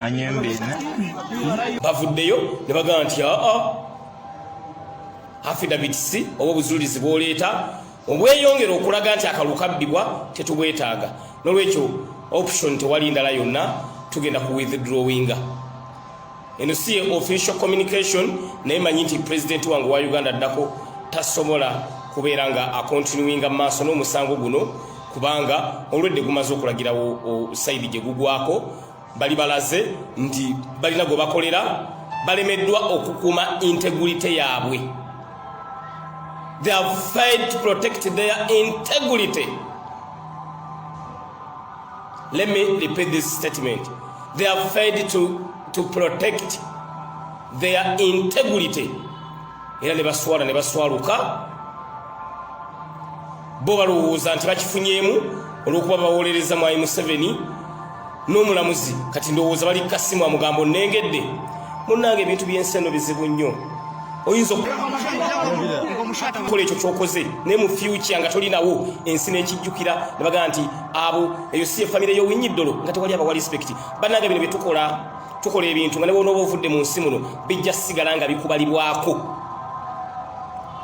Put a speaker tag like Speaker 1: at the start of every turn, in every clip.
Speaker 1: Anyembe.
Speaker 2: Bavuddeyo ne bagamba nti aa, affidavits oba obujulizi bwoleeta obweyongera okulaga nti akalulu kabbibwa tetubwetaaga. Nolwekyo option tewali ndala yonna, tugenda ku withdrawinga. Eno si ye official communication, naye manyi nti Pulezidenti wange wa Uganda addako tasobola kubeera nga acontinuinga mu maaso n'omusango guno, kubanga olwedde gumaze okulagirawo side gye gugwako. Bali balaze nti balina gwe bakolera, balemeddwa okukuuma integrity yaabwe. They have failed to protect their integrity. Let me repeat this statement: they have failed to protect their integrity. Era ne baswala ne baswaluka. Bo balowooza nti bakifunyeemu olw'okuba bawolereza Mwami Museveni n'omulamuzi. Kati ndowooza bali kasimu amugamba onnengedde. Munnange, ebintu by'ensi eno bizibu nnyo. Oyinza okukola ekyo kyokoze, naye mu future nga tolinawo, ensi n'ekijjukira ne bagamba nti abo eyo si efamire y'Owiny Dollo, nga tewali abawa respect. Bannange, bino bye tukola, tukola ebintu nga ne bwonooba ovudde mu nsi muno, bijja sigala nga bikubalibwako,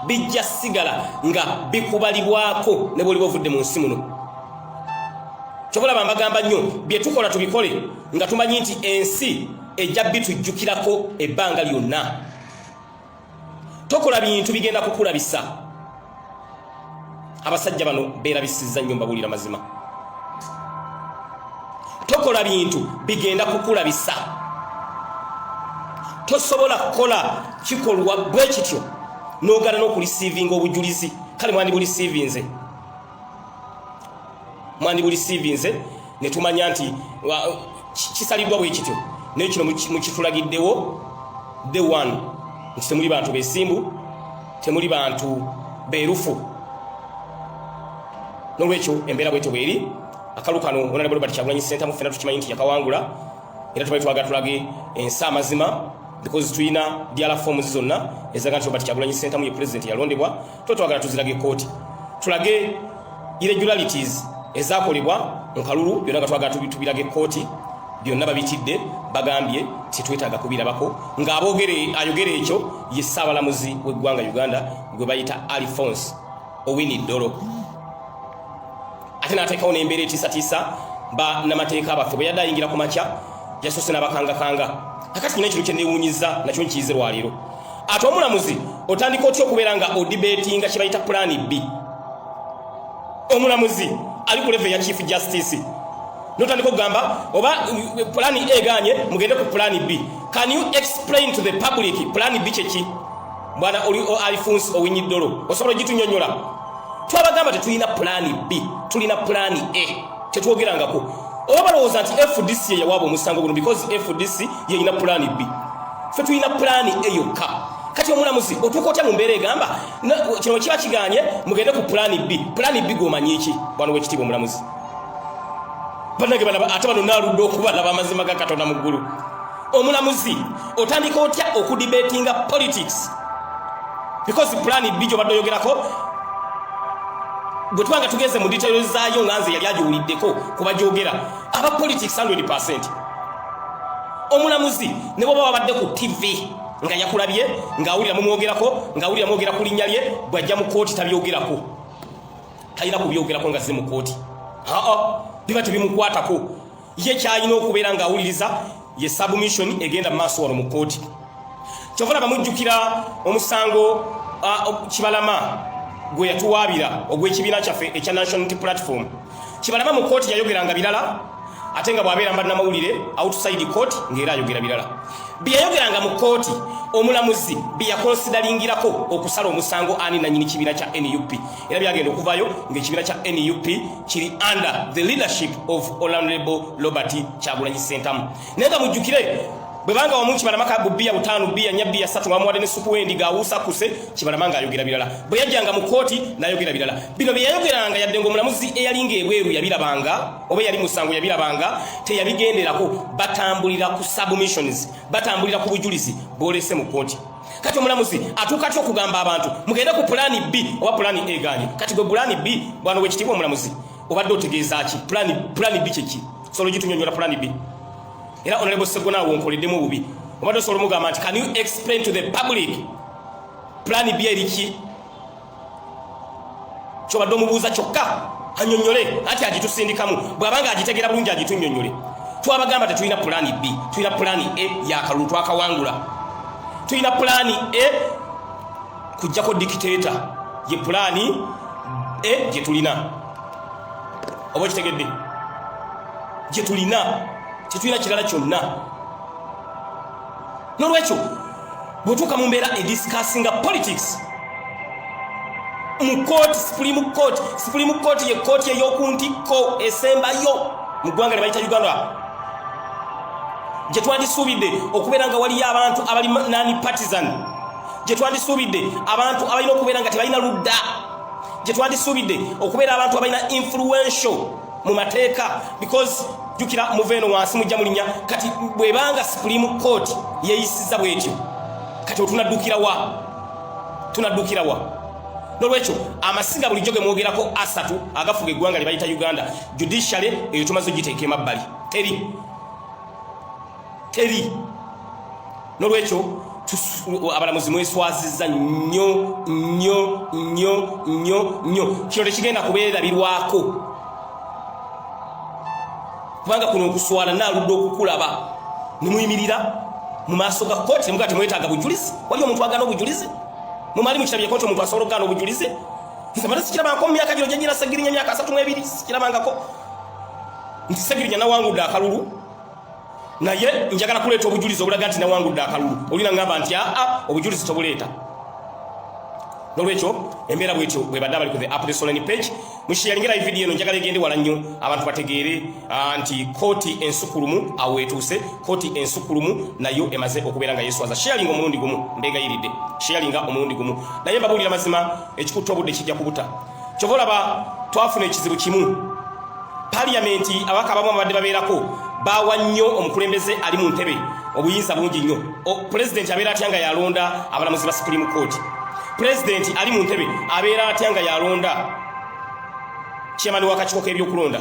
Speaker 2: bijja sigala nga bikubalibwako ne bwoliba ovudde mu nsi muno. Kyobalaba mbagamba nnyo, bye tukola tubikole nga tumanyi nti ensi ejja bitujjukirako ebbanga lyonna. Tokola bintu bigenda kukulabisa. Abasajja bano beerabisizza nnyo, mbabuulira mazima. Tokola bintu bigenda kukulabisa. Tosobola kukola kikolwa bwe kityo n'ogana n'okureceivinga obujulizi. Kale mwandibureceivinze, mwandibureceivinze ne tumanya nti kisaliddwa bwe kityo. Naye kino mukitulagiddewo day one nti temuli bantu besimbu, temuli bantu beerufu. Nolwekyo embeera bwetyo bweri. Akalu kano Honorable Robert Kyagulanyi Ssentamu ffena tukimanyi nti yakawangula, era tubali twagala tulage ensi amazima, because tulina DL forms zonna ezaga nti Robert Kyagulanyi Ssentamu ye president yalondebwa. Tuba twagala tuzirage kooti, tulage irregularities ezakolebwa mu kalulu byonna, nga twagala tubirage kooti byonna. Babitidde, bagambye tetwetaaga kubirabako. Ng'aboogere ayogera ekyo ye Ssaabalamuzi w'eggwanga Uganda gwe bayita Alphonse Owiny Dollo. Ate n'ateekawo n'embeera etiisatiisa bannamateeka baffe. Bwe yadde ayingira ku makya, yasoose n'abakangakanga. Kakati nina ekintu kyenewuunyiza nakyo nkiyize lwaleero. Ate omulamuzi otandika otya okubeera nga odebatinga kye bayita plan B? Omulamuzi ali ku level ya Chief Justice, notandika okugamba oba plan A eganye, mugende ku plan B. Can you explain to the public plan B kyeki? Bwana Alphonse Owiny Dollo, osobola ogitunyonyola? Twabagamba tetulina plan B, tulina plan A. Tetwogerangako. Oba balowooza nti FDC yeyawaaba omusango guno because FDC yeyina plan B. Ffe tulina plan A yokka. Kati omulamuzi otuuka otya mu mbeera egamba kino kiba kiganye, mugende ku plan B? Plan B gwomanyi ki, bwana wekitiibwa omulamuzi? Bannange, ate bano naaludde okubalaba. Amazima ga Katonda mu ggulu, omulamuzi otandika otya okudebatinga politics? Because plan B gyobadde oyogerako, bwe tuba nga tugenze mu details zaayo, nga nze yali agiwuliddeko kuba gyogera aba politics 100. Omulamuzi ne bwoba wabadde ku TV nga yakulabye, ng'awulira mumwogerako, ng'awulira mwogera ku linnya lye, bw'ajja mu kooti tabyogerako, talina kubyogerako nga zze mu kooti. Aa, biba tebimukwatako. Ye kyalina okubeera ng'awuliriza ye submission egenda mu maaso wano mu kooti. Kyova laba mujjukira omusango Kibalama gwe yatuwaabira ogw'ekibiina kyaffe ekya National Unity Platform. Kibalama mu kooti yayogeranga birala, ate nga bw'abeera mbannamawulire outside court ng'era ayogera birala. Bye yayogeranga mu kooti, omulamuzi bye yaconsideringirako okusala omusango ani nanyini kibiina kya NUP, era byagenda okuvayo ng'ekibiina kya NUP kiri under the leadership of Honorable Robert Kyagulanyi Ssentamu. Naye nga mujjukire, bwe banga wamu Kibalama kabu bbiya 5, bbiya 4, bbiya 3, nga bamuwadde ne supu w'endiga awuusa kuse, Kibalama ng'ayogera birala. Bwe yajjanga mu kooti n'ayogera birala. Bino bye yayogeranga, yadde ng'omulamuzi eyalinga ebweru yabirabanga oba eyali musango yabirabanga, teyabigenderako. Batambulira ku submissions, batambulira ku bujulizi bwolese mu kooti. Kati omulamuzi atuuka atya okugamba abantu mugende ku plan B oba plan A ganye? Kati gwe plan B, bwana wekitiibwa omulamuzi, obadde otegeeza ki? Plan B kyeki? Sobola ogitunyonyola plan B? Era Honorable Segona, awo nkoleddemu obubi. Obadde osobola omugamba nti, "Can you explain to the public plan B eriki?" Kyobadde omubuuza kyokka, anyonyole ati agitusindikamu. Bw'abanga agitegeera bulungi, agitunnyonnyole. Twabagamba tetulina plan B, tulina plan A yakalulu twakawangula. Tulina plan A kujjako dictator, ye plan A gye tulina. Oba okitegedde? Gye tulina, tetulina kirala kyonna. Nolwekyo bw'otuuka mu mbeera ediscussinga politics mu kooti, Supreme Court, Supreme Court ye kooti ey'oku ntikko esembayo mu ggwanga lye bayita Uganda, gye twandisuubidde okubeera nga waliyo abantu abali non partisan, gye twandisuubidde abantu abalina okubeera nga tebalina ludda, gye twandisuubidde okubeera abantu abalina influential mu mateeka, because jjukira muva eno wansi mujja mulinnya. Kati bwebanga Supreme Court yeeyisiza bwetyo, kati otunaddukira wa? Tunaddukira wa? Nolwekyo amasiga bulijjo ge mwogerako asatu agafuga eggwanga lye bayita Uganda, judiciary eyo tumaze ogiteeka emabbali, teri teri. Nolwekyo abalamuzi mweswaziza nnyo nnyo nnyo nnyo nnyo. Kino tekigenda kubeerabirwako, kubanga kuno okuswala naaludde okukulaba nemuyimirira mu maaso ga kooti nemugaa temwetaaga bujulizi. Wali omuntu agana obujulizi? Mumali mukirabyeko nti omuntu asobola okugaana obujulizi? Nze mbadde sikirabangako mu myaka gino gyenyina Segirinya, emyaka 32, sikirabangako nti Segirinya nawangudde akalulu, naye njagala kuleeta obujulizi obulaga nti nawangudde akalulu. Olina ngamba nti aa, obujulizi tobuleeta. Nolwekyo embeera bwetyo bwebadde. Abali ku the Updates Online page, musharingira video eno. Njagala egende wala nnyo, abantu bategeere nti kooti ensukulumu awo etuuse. Kooti ensukulumu nayo emaze okubeera nga yeswaza. Sharinga omulundi gumu, mbegayiridde, sharinga omulundi gumu. Naye mbabuulira mazima, ekikutta obudde kijja kubuta. Kyova olaba twafuna ekizibu kimu: Paliyamenti, ababaka abamu abadde babeerako bawa nnyo omukulembeze ali mu ntebe obuyinza bungi nnyo. Pulezidenti abeera atya nga yalonda abalamuzi ba Supreme Court? Pulezidenti ali mu ntebe abeera atya nga yalonda chairman w'akakiiko k'ebyokulonda?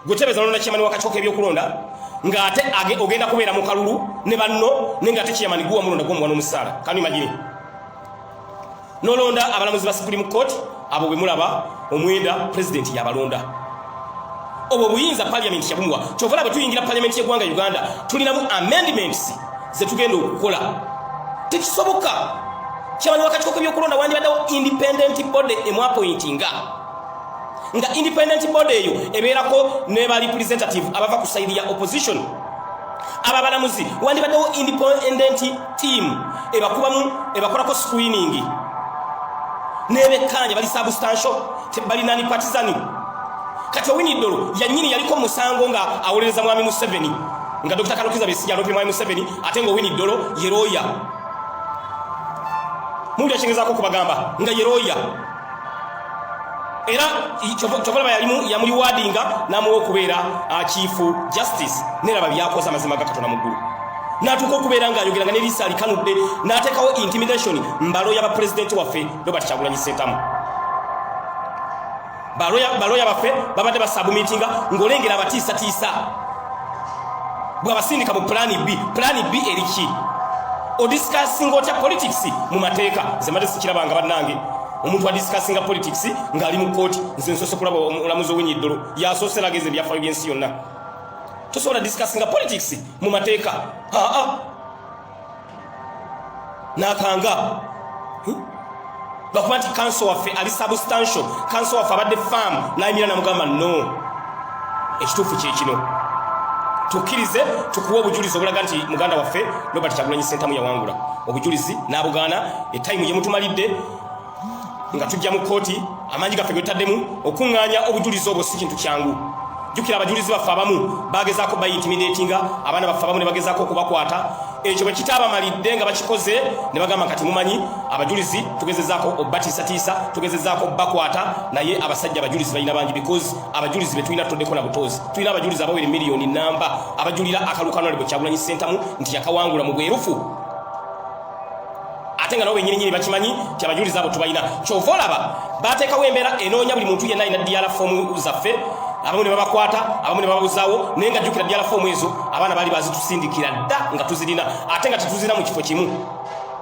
Speaker 2: Gwe tebeza olonda chairman w'akakiiko k'ebyokulonda ng'ate ogenda kubeera mu kalulu ne banno, naye ng'ate chairman guwa mulonda gwomuwa n'omusaala. Can you imagine? Nolonda abalamuzi ba Supreme Court abo bwe mulaba omwenda, pulezidenti yabalonda. Obwo obuyinza parliament yabumuwa. Kyova olaba tuyingira parliament y'eggwanga Uganda, tulinamu amendments zetugenda okukola. Tekisoboka. Chairman w'akakiiko k'ebyokulonda wandibaddewo independent body emwappointinga, nga independent body eyo ebeerako ne ba representative abava ku side ya opposition. Abo abalamuzi wandibaddewo independent team ebakubamu, ebakolako screening nebekkanya bali substantial, bali non partisan. Kati Owiny Dollo yannyini yaliko musango nga awolereza mwami Museveni, nga Dr Kalokiza Besigye alopye mwami Museveni, ate nga Owiny Dollo ye lawyer. Muwulira kyengezaako okubagamba? Nga ye lawyer, era kyovalaba yalimu yamurewardinga n'amuwa okubeera Chief Justice. Neraba byakoze, amazima ga Katonda mu ggulu, n'atuuka okubeera ng'ayogera nga n'eriisa alikanudde, n'ateekawo intimidation mbaloya ba pulezidenti waffe Robert Kyagulanyi Ssentamu. Baloya baffe babadde basubmittinga ng'olengera abatiisatiisa bw'abasindika mu plan B. Plan B eriki? Odiscussinga otya politics mu mateeka? Nze mbadde sikirabanga, bannange, omuntu adiscussinga politics ng'ali mu kooti. Nze nsoose kulaba omulamuzi Owiny Dollo, yasoose lageza ebyafaayo by'ensi yonna. Tosobola discussinga politics mu mateeka. Aa, nakanga. Lwakuba nti counsel waffe ali substantial, counsel waffe abadde firm, nayimira namugamba, "No, ekituufu kyekino, tukkirize tukuwa obujulizi obulaga nti muganda waffe Robert Kyagulanyi Sentamu yawangula." Obujulizi n'abugaana. Etime gye mutumalidde nga tujja mu kooti, amaanyi gaffe ge tutaddemu okuŋŋaanya obujulizi obwo si kintu kyangu. Jjukira abajulizi baffe abamu bagezaako baintimidatinga abaana baffe abamu ne bagezaako okubakwata. Ekyo bwe kitaabamalidde nga bakikoze, ne bagamba, "Kati mumanyi abajulizi tugezezaako obatiisatiisa, tugezezaako bakwata, naye abasajja abajulizi balina bangi," because abajulizi be tulina tutoddeko na butoozi. Tulina abajulizi abawera miliyoni namba abajulira akalulu ka Honorable Kyagulanyi Sentamu nti yakawangula mu bwerufu, ate nga nabo benyininyini bakimanyi nti abajulizi abo tubalina. Kyova olaba bateekawo embeera enoonya buli muntu yenna alina DR form zaffe. Abamu ne babakwata, abamu ne bababuzaawo. Naye nga jjukira, DR form ezo abaana baali bazitusindikira dda nga tuzirina, ate nga tetuzirina mu kifo kimu,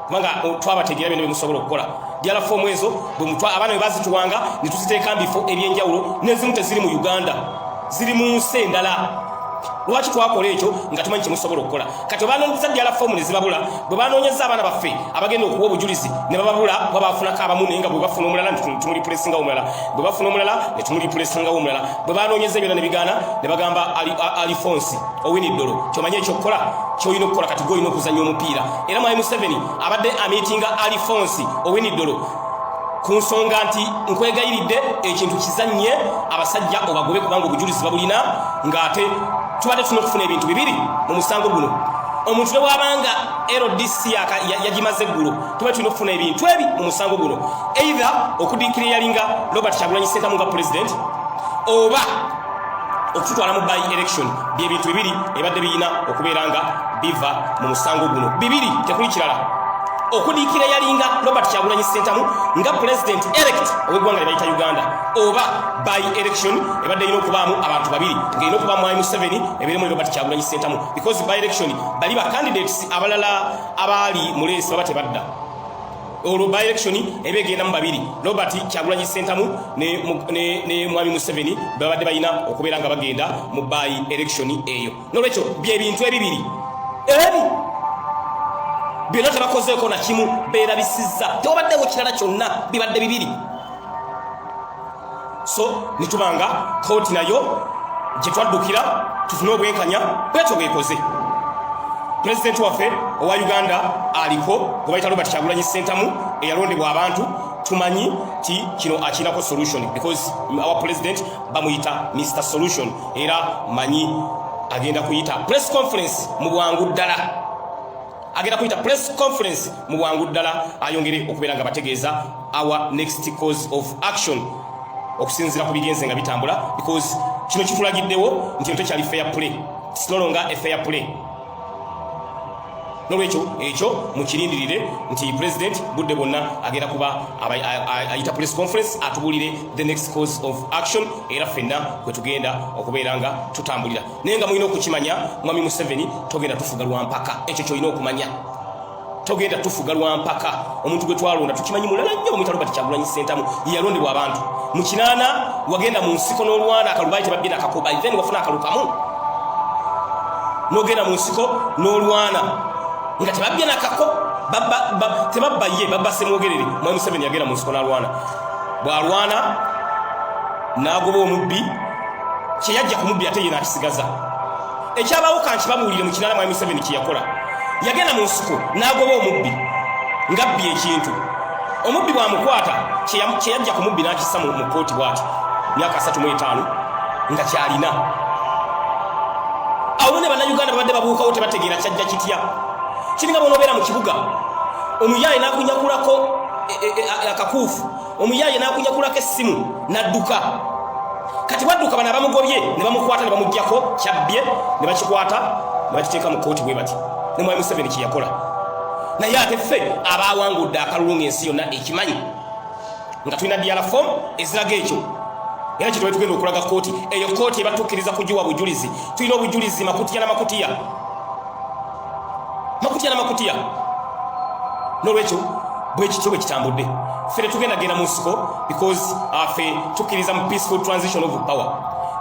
Speaker 2: kubanga twabategeera byonna byemusobola okukola. DR form ezo abaana bwe bazituwanga ne tuziteeka mu bifo ebyenjawulo, n'ezimu teziri mu Uganda, ziri mu nsi endala. Lwaki twakola ekyo? Nga tumanyi kyemusobola okukola. Kati obanoonyeza DR form ne zibabula. Bwe banoonyeza abaana baffe abagenda okuwa obujulizi ne bababula, kuba bafunako abamu, naye nga bwe bafuna omulala ne tumureplacingawo omulala, bwe bafuna omulala ne tumureplacingawo omulala. Bwe banoonyeza byonna ne bigaana, ne bagamba Alifonsi Owiny Dollo, kyomanye ekyokukola kyolina okukola kati, gwolina okuzanya omupiira. Era Mwami Museveni abadde amiitinga Alifonsi Owiny Dollo ku nsonga nti nkwegayiridde ekintu kizanye, abasajja obagobe, kubanga obujulizi babulina. Ng'ate tubadde tulina okufuna ebintu bibiri mu musango guno. Omuntu ne bwabanga LDC yagimaze eggulo, tuba tulina okufuna ebintu ebi mu musango guno: either okudeclaringa Robert Kyagulanyi Ssentamu nga president, oba okututwala mu by election. Byebintu bibiri ebadde birina okubeera nga biva mu musango guno, bibiri, tekuli kirala: okudeclaringa Robert Kyagulanyi Ssentamu nga president elect ow'eggwanga lye bayita Uganda, oba by election ebadde erina okubaamu abantu babiri, ng'erina okubaamu Mwami Museveni, ebeeremu Robert Kyagulanyi Ssentamu, because by election bali ba candidates abalala abaali mu race baba tebadda. Olwo by election eba egendamu babiri, Robert Kyagulanyi Ssentamu ne Mwami Museveni, babadde balina okubeera nga bagenda mu by election eyo. Nolwekyo byebintu ebibiri ebi byonna tebakozeeko na kimu, beerabisizza, tewabaddewo kirala kyonna, bibadde bibiri. So nitubanga kooti nayo gye twaddukira tufune obwenkanya bwekyo bwekoze. Pulezidenti waffe owa Uganda aliko gwe bayita Robert Kyagulanyi Ssentamu, eyalondebwa abantu, tumanyi ti kino akinako solution, because our president bamuyita Mr Solution. Era manyi agenda kuyita press conference mu bwangu ddala, agenda kuyita press conference mu bwangu ddala, ayongere okubeera nga bategeeza our next course of action okusinziira ku bigenze nga bitambula, because kino kitulagiddewo nti eno tekyali fair play. It's no longer a fair play. Nolwekyo ekyo mukirindirire nti president budde bwonna agenda kuba ayita press conference atubuulire the next course of action, era ffenna kwe tugenda okubeera nga tutambulira. Naye nga mulina okukimanya, Mwami Museveni, togenda tufuga lwampaka. Ekyo kyolina okumanya, togenda tufuga lwampaka. Omuntu gwe twalonda tukimanyi mulala nnyo, bamuyita Robert Kyagulanyi Ssentamu, yeyalondebwa abantu mu 80. Wagenda mu nsiko n'olwana akalubayi, tebabbye nakakoba, then wafuna akalu kamu, n'ogenda mu nsiko n'olwana nga tebabbye nakako, tebabba ye, babba Semwogerere. Mwami Museveni yagenda mu nsiko n'alwana. Bw'alwana n'agoba omubbi, kyeyajja ku mubbi ate ye n'akisigaza. Ekyabawo kankibabuulire. Mu 80 Mwami Museveni kyeyakola, yagenda mu nsiko n'agoba omubbi ng'abbi ekintu. Omubbi bw'amukwata, kyeyajja ku mubbi n'akissa mu kooti bw'ati, myaka 35 nga kyalina awo. Ne Bannayuganda babadde babuukawo, tebategeera kyajja kitya. Kiringa bw'onoobeera mu kibuga, omuyaaye n'akunyakulako akakuufu, omuyaaye n'akunyakulako essimu n'adduka. Kati bwadduka, bano abamugobye ne bamukwata ne bamugjako kyabbye, ne bakikwata ne bakiteeka mu kooti. Bwe bati ne Mwami Museveni kyeyakola. Naye ate ffe abawangudde akalulu ng'ensi yonna ekimanyi, nga tulina DR form eziraga ekyo, era kyetwali tugenda okulaga kooti eyo. Kooti ebatukkiriza kugiwa bujulizi. Tulina obujulizi makutiya na makutiya, makutiya na makutiya. Nolwekyo bwekityo bwe kitambudde. Ffe tetugenda genda mu nsiko, because ffe tukkiriza mu peaceful transition of power,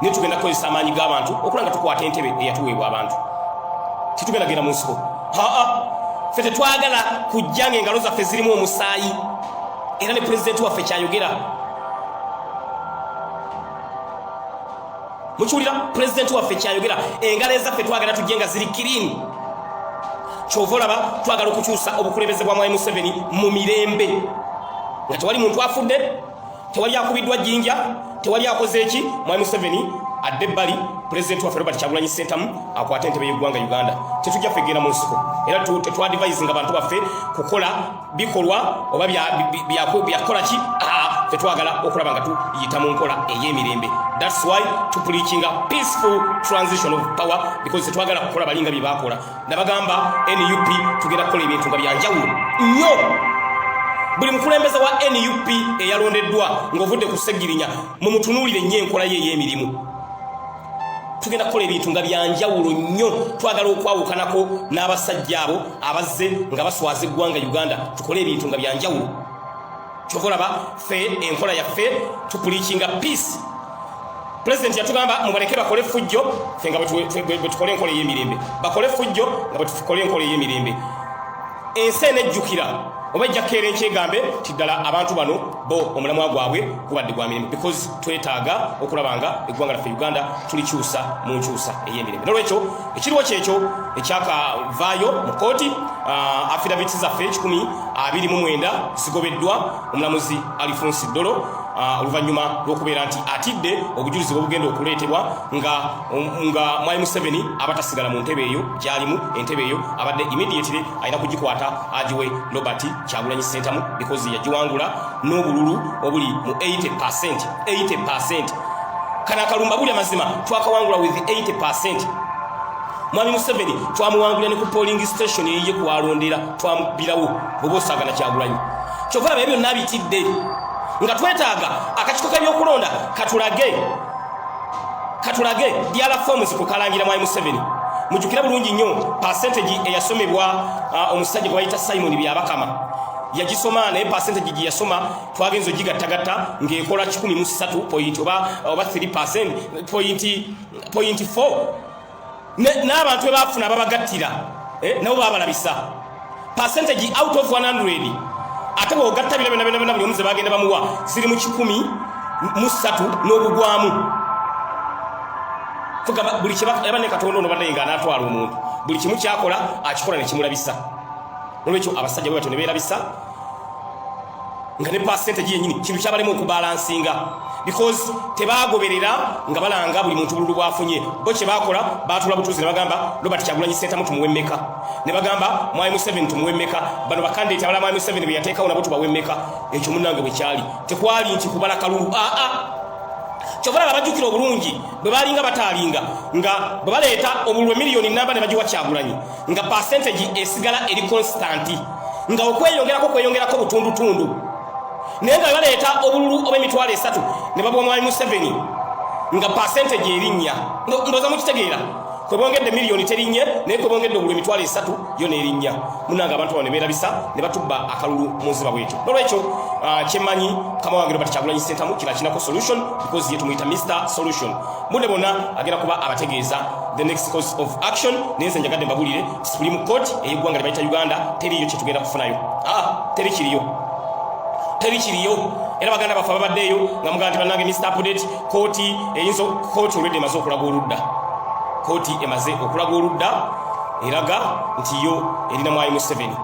Speaker 2: naye tugenda kukozesa amaanyi g'abantu okula nga tukwata entebe eyatuweebwa abantu. Tetugenda genda mu nsiko, aa. Ffe tetwagala kujja nga engalo zaffe zirimu omusaayi. Era ne pulezidenti waffe kyayogera mukiwulira. Pulezidenti waffe kyayogera, engalo ezaffe twagala tujje nga ziri clean. Kyova olaba twagala okukyusa obukulembeze bwa Mwami Museveni mu mirembe, nga tewali muntu afudde, tewali akubiddwa jjinja, tewali akoze eki. Mwami Museveni adde ebbali, pulezidenti waffe Robert Kyagulanyi Ssentamu akwate entebe y'eggwanga Uganda. Tetujja ffe genda mu nsiko, era tetwadvisinga bantu baffe kukola bikolwa oba byakukola ki. Tetwagala okulaba nga tuyita mu nkola ey'emirembe. That's why tupreachinga peaceful transition of power, because tetwagala kukola balinga bye bakola. Nabagamba, NUP tugenda kukola ebintu nga byanjawulo nnyo. Buli mukulembeze wa NUP eyalondeddwa ng'ovudde ku Segirinya, mumutunuulire nnyo enkola ye ey'emirimu. Tugenda kukola ebintu nga byanjawulo nnyo. Twagala okwawukanako n'abasajja abo abazze nga baswaza eggwanga Uganda. Tukole ebintu nga byanjawulo. Kyova olaba ffe enkola yaffe tupreachinga peace. Pulezidenti yatugamba mubaleke bakole effujjo, ffe nga bwe tukole enkola ey'emirembe. Bakole effujjo nga bwe tukole enkola ey'emirembe. Ensi enejjukira oba ejja kukeera enkyegambe ti ddala abantu bano bo omulamwa gwabwe gubadde gwa mirembe, because twetaaga okulaba nga eggwanga lyaffe Uganda tulikyusa mu nkyusa ey'emirembe. Nolwekyo ekiriwo kyekyo ekyakavaayo mu kooti. Affidavit zaffe 129 zigobeddwa omulamuzi Alfonse Dollo, oluvannyuma lw'okubeera nti atidde obujulizi bwe bugenda okuleetebwa nga Mwami Museveni aba tasigala mu ntebe eyo gyalimu. Entebe eyo abadde immediately alina kugikwata agiwe Robert Kyagulanyi Sentamu, because yagiwangula n'obululu obuli mu 80%. 80%. Kano akalumba buli amazima twakawangula with 80%. Mwami Museveni twamuwangulira ne ku polling station eyiye kwalondera, twamubirawo. Bw'oba osaagana Kyagulanyi, kyova laba ebyo byonna bitidde nga twetaaga akakiiko k'ebyokulonda katulage DR forms kukalangira Mwami Museveni. Mujjukire bulungi nnyo percentage eyasomebwa omusajja gwe bayita Simon Byabakama. Yagisoma, naye percentage gye yasoma twagenza ogigattagatta ng'ekola 13 point oba 3% point 4. N'abantu be baafuna babagattira, nabo babalabisa percentage out of 100. Ate bw'ogatta bino byonna byonna byonna, buli omu ze bagenda bamuwa ziri mu 103 n'obugwamu. Kugamba buli kyeba ne Katonda ono badde nga anaatwala omuntu, buli kimu kyakola akikola ne kimulabisa. Nolwekyo abasajja bwe batyo ne beerabisa nga ne percentage yennyini kintu kyabalemu okubalancinga, because tebagoberera nga balanga buli muntu bululu bwafunye. Bo kye bakola, batula butuuzi ne bagamba Robert Kyagulanyi Ssentamu tumuwe mmeka, ne bagamba Mwami Museveni tumuwe mmeka, bano bakandidate abalala Mwami Museveni be yateekawo nabo tubawe mmeka. Ekyo munnange bwe kyali, tekwali nti kubala kalulu. Aa, kyova laba bajjukira obulungi bwe balinga bataalinga nga bwe baleeta obululu emiliyoni namba ne bagiwa Kyagulanyi, nga percentage esigala eri constant, nga okweyongerako kweyongerako butundutundu. Naye nga bwe baleeta obululu oba 30,000 ne babuwa Mwami Museveni, nga percentage erinnya. Ndowooza mukitegeera. Kwe bongedde miliyoni terinnye, naye kwe bongedde obululu 30,000 yo n'erinnya. Munange, abantu bano ne beerabisa ne batubba akalulu mu nziba bwetyo. Nolwekyo kyemmanyi, kama wange Robert Kyagulanyi Ssentamu kino akinako solution, because ye tumuyita Mr Solution. Budde bwonna agenda kuba abategeeza the next course of action. Naye nze njagadde mbabulire, Supreme Court ey'eggwanga lye bayita Uganda teriyo kyetugenda kufunayo. Teri kiriyo, teri kiriyo. Era baganda baffe ababaddeeyo nga mugamba nti bannange Mr Update, kooti eyinza, kooti olwedde emaze okulaga oludda. Kooti emaze okulaga oludda, eraga nti yo erina Mwami Museveni.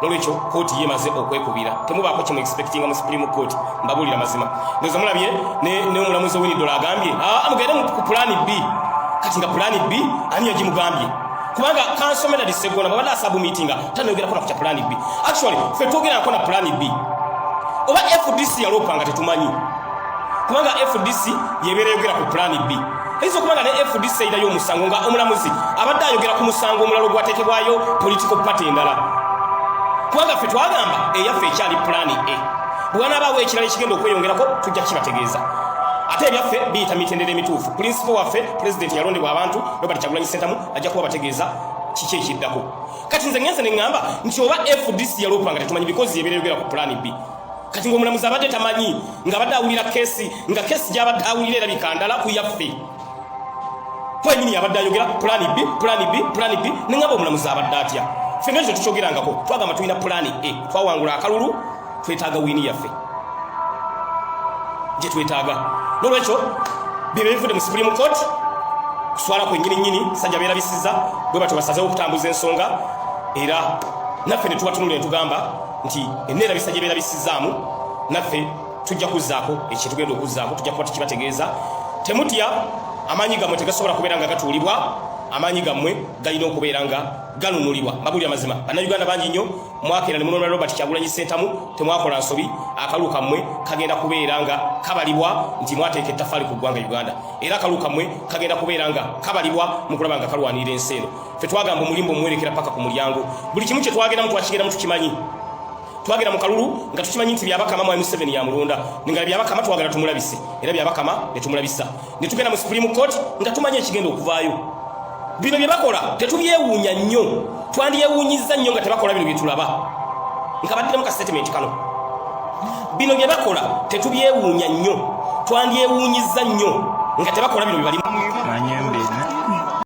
Speaker 2: Nolwekyo kooti ye emaze okwekubira, temubaako kyemu expectinga mu Supreme Court. Mbabuulira mazima. Ndowooza mulabye n'omulamuzi Owiny Dollo agambye, "Ah, mugende ku plan B." Kati nga plan B ani yagimugambye? Kubanga counsel Medard Sseggona bwabadde asubmittinga tanayogerako na ku kya plan B. Actually ffe twogerako na plan B, oba FDC yaloopa nga tetumanyi, kubanga FDC yebeera yogera ku plan B. Eyinza okuba nga ne FDC erinayo omusango, nga omulamuzi abadde ayogera ku musango omulala ogwateekebwayo political party endala, kubanga ffe twagamba eyaffe ekyali plan A. Bwe wanaabaawo ekirala ekigenda okweyongerako, tujja kukibategeeza. Ate ebyaffe biyita mitendera emituufu. Principal waffe, pulezidenti yalondebwa abantu, Robert Kyagulanyi Sentamu, ajja kuba bategeeza kiki ekiddako. Kati nze ngenze ne ŋŋamba nti oba FDC yaloopa nga tetumanyi, because yebeera yogera ku plan B. Kati ng'omulamuzi abadde tamanyi, ng'abadde awulira case, nga case gy'abadde awulira erabika ndala ku yaffe kwenyini. Abadde ayogera plan B, plan B, plan B. Neŋŋamba omulamuzi abadde atya? Ffe nga ekyo tukyogerangako, twagamba tulina plan A. Twawangula akalulu, twetaaga win yaffe gye twetaaga. Nolwekyo byebyo bivudde mu Supreme Court. Kuswala kwennyini nnyini, sajja beerabisiza bwe batyo basazewo okutambuza ensonga. Era naffe ne tubatunula ne tugamba nti eneerabisa gye beerabisizaamu, naffe tujja kuzzaako ekyo tugenda okuzzaako, tujja kuba tukibategeeza. Temutya, amaanyi gammwe tegasobola kubeera nga gatuulibwa, amaanyi gammwe galina okubeera nga ganunulibwa. Mbabulira amazima, Bannayuganda bangi nnyo mwakeera ne munonula Robert Kyagulanyi Ssentamu, temwakola nsobi. Akalulu kammwe kagenda kubeera nga kabalibwa nti mwateeka ettafaali ku ggwanga Uganda, era akalulu kammwe kagenda kubeera nga kabalibwa mu kulaba nga kalwanirira ensi eno. Ffe twagamba omulimba omuwerekera paka ku mulyango. Buli kimu kye twagendamu twakigendamu tukimanyi. Twagenda mu kalulu nga tukimanyi nti Byabakama Mwami Museveni yamulonda, nga Byabakama twagala tumulabise, era Byabakama ne tumulabisa. Ne tugenda mu Supreme Court nga tumanyi ekigenda okuvaayo. Bino bye bakola tetubyewuunya nnyo, twandyewuunyizza nnyo nga tebakola bino bye tulaba. Nkabaddemu ka statement kano: bino bye bakola tetubyewuunya nnyo, twandyewuunyizza nnyo nga tebakola bino bye balimu.
Speaker 1: Manyembere.